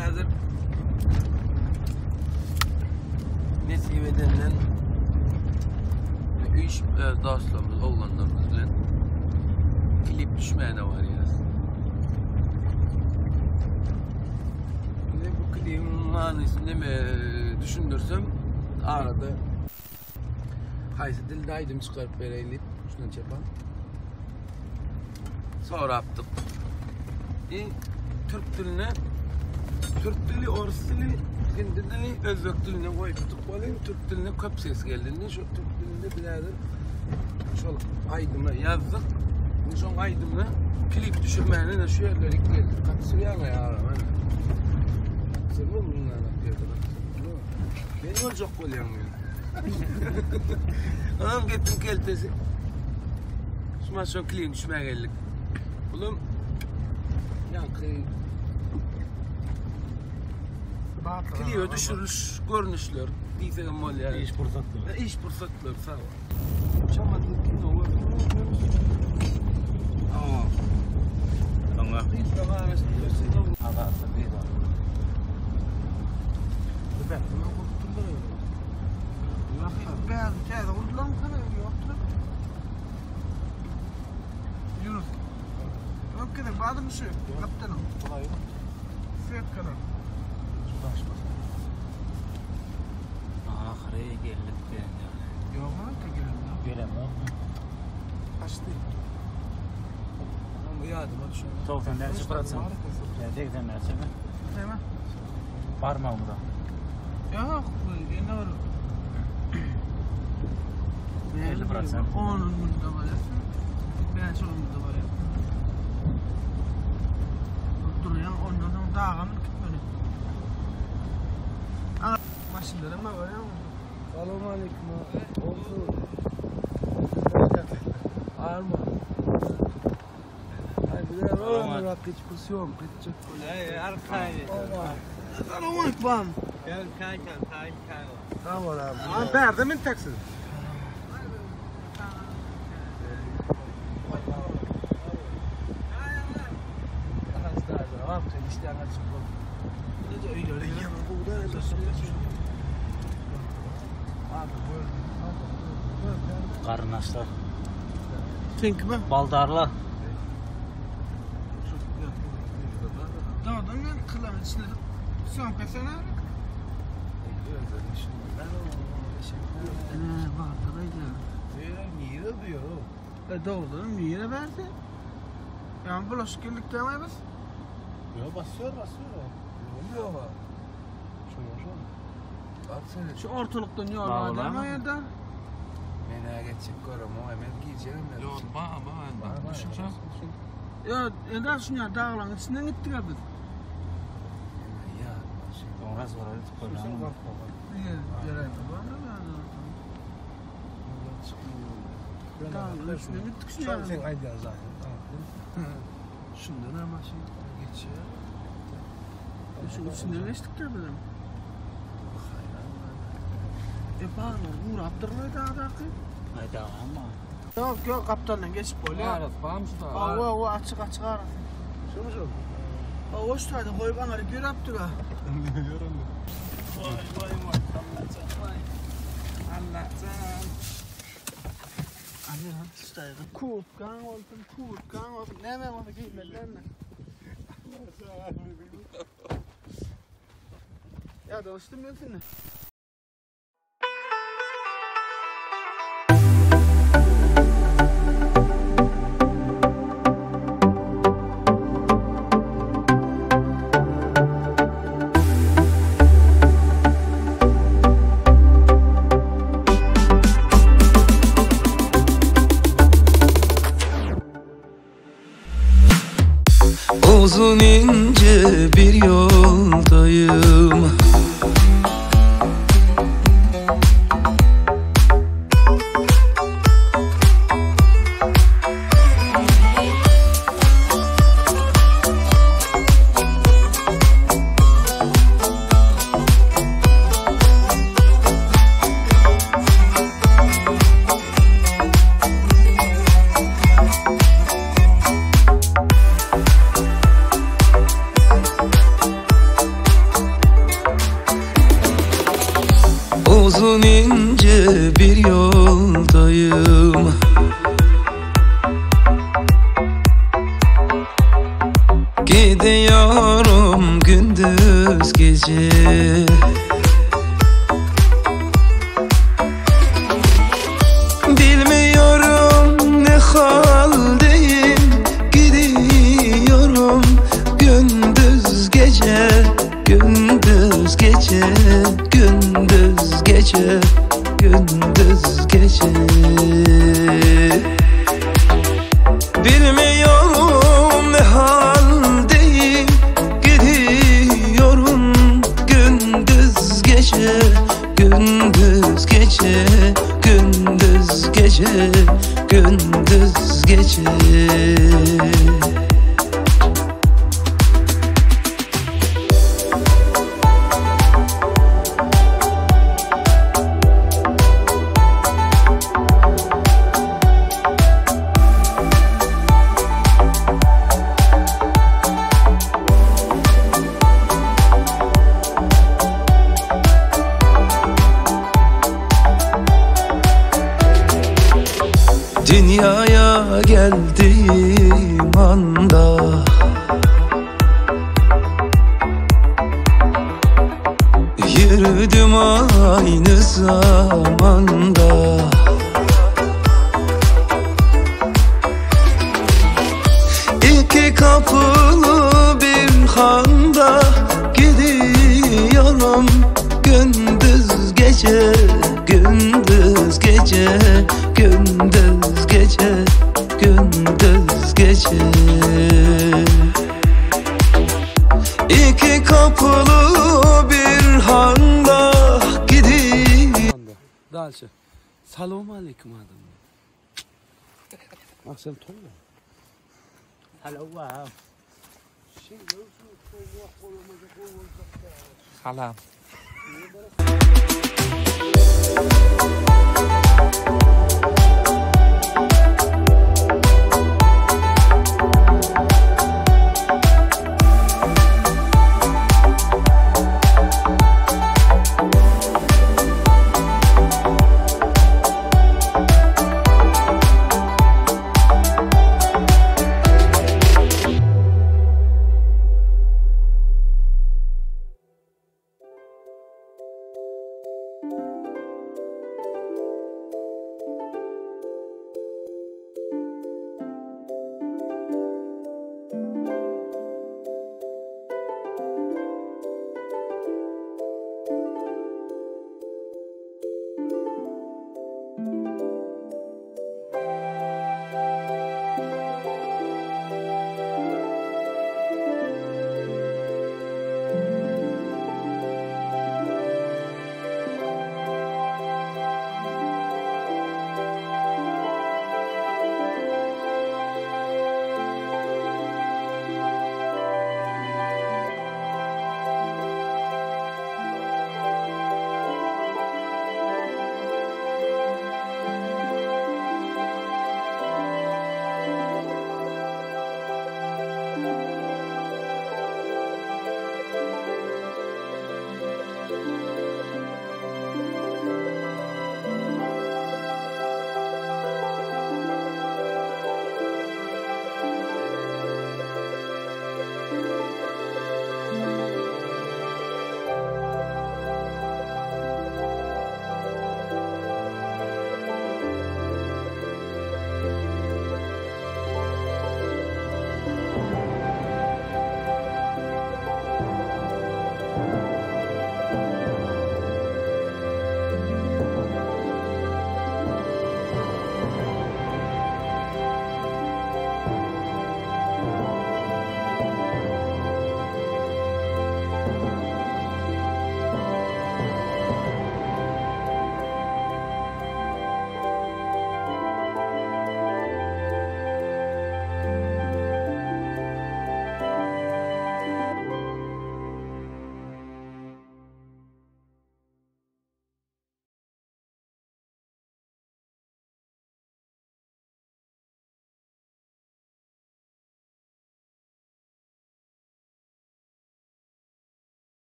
Häzir nesip edenden üýşüp öz dostlarymyz, oglanlarymyz bilen klip düşmäne barýarys. Indi bu klibiň manysyny neme düşündirsem arada haýsy dilde aýdym çykaryp bereýin diýip şundan çepan sorapdyk. I türk diline türk dili, orus dili, hindi dili, özbek diline goýupdyk welin türk diline köp ses geldi. Indi şu türk dilinde biz häzir şol aýdymy ýazdyk. Indi şoň aýdymyna klip düşürmäne de şu ýerlere geldik. Gaty sürýäň ýa agam. Gaty sürme bundan ýerde gaty sürme. Men boljak bolýan men. Anam gepin keltesi. Şu maşyn klip düşmäge geldik. Bulam ýaňky klibe düşüriliş görnüşler diýsegem bolýar. Iş pursatlary. Iş pursatlary sag ol. Çamadly kino gördüňmi? Aa. Oňa. Gyzlaň arasynda Azatlyk gyzlar. Bäzi täze gurdularmy kana ýokdur. Yunus. Yok gerek bardymy şu kaptanım? Setkalar. Ahyry geldik diýen ýaly. Yok mu te gelen? Gelemok. Kaçdy? Ama ýadyma düşen. 90 näçe prosent? Ýa 80 näçe mi? Näme? Barmagymyza. Yok, ýene bir 50%. 10 günde barýar. 5 günde barýar. Durýan ondan soň daga münüp gitmeli. Aa, maşynlara mı barýar? Salam aleyküm. Olsun. Arma. Ay bir de Salam. bak hiç kusuyorum. Kaçacak. Salam aleyküm. Tamam abi. Aa, bärde min taksi. Garyndaşlar, Sen kime? baldarlar. Dağdan ne kılan içine son kesene. Ne vardır ya. Niye diyor o? E doğrudan niye verdi? Yani bulaşık geldik demeyiz. Yo basıyor basıyor. Ne oluyor ama? Şu şu. Atsana. Şu ortalıktan yol Bağlı var ama. deme ya da. Mena geçecek görüm o hemen giyeceğim. Yok, ba ba düşünsene. Ya eder şunu ya dağların içinden gittik abi. Ya. Soňra soraly tutup Niye gerek var mı? Dağların içinden gittik şu ya. Sen aydan zaten. Şundan ama şey geçiyor. Şu içinden geçtik de bizim. E bağlar uğrap durmuyor dağdaki. Aýda ama. Yok yok kaptandan geçip böyle. Arası var mı şu da? Ava ava açık açık arası. Şu mu şu? Ava şu tane koyup anarı görüp dur ha. Vay vay vay. Allah vay. Allah can. Abi lan işte kurtkan oldum kurtkan oldum. Ne ben onu giymediler mi? Ya dostum ben seni. Uzun ince bir yoldayım. Gidiyorum gündüz gece Bilmiyorum ne haldeyim Gidiyorum gündüz gece Gündüz gece Gündüz gece Gündüz gece Bilmiyorum ne haldeyim Gidiyorum gündüz gece Gündüz gece Gündüz gece Gündüz gece Dünyaya geldiğim anda Yürüdüm aynı zamanda İki kapılı bir handa Gidiyorum gündüz gece Gündüz gece Gündüz gece Gündüz gece İki kapılı bir handa gidiyorum Dalşa. Salam aleyküm adam. Akşam toy Hello. Salam.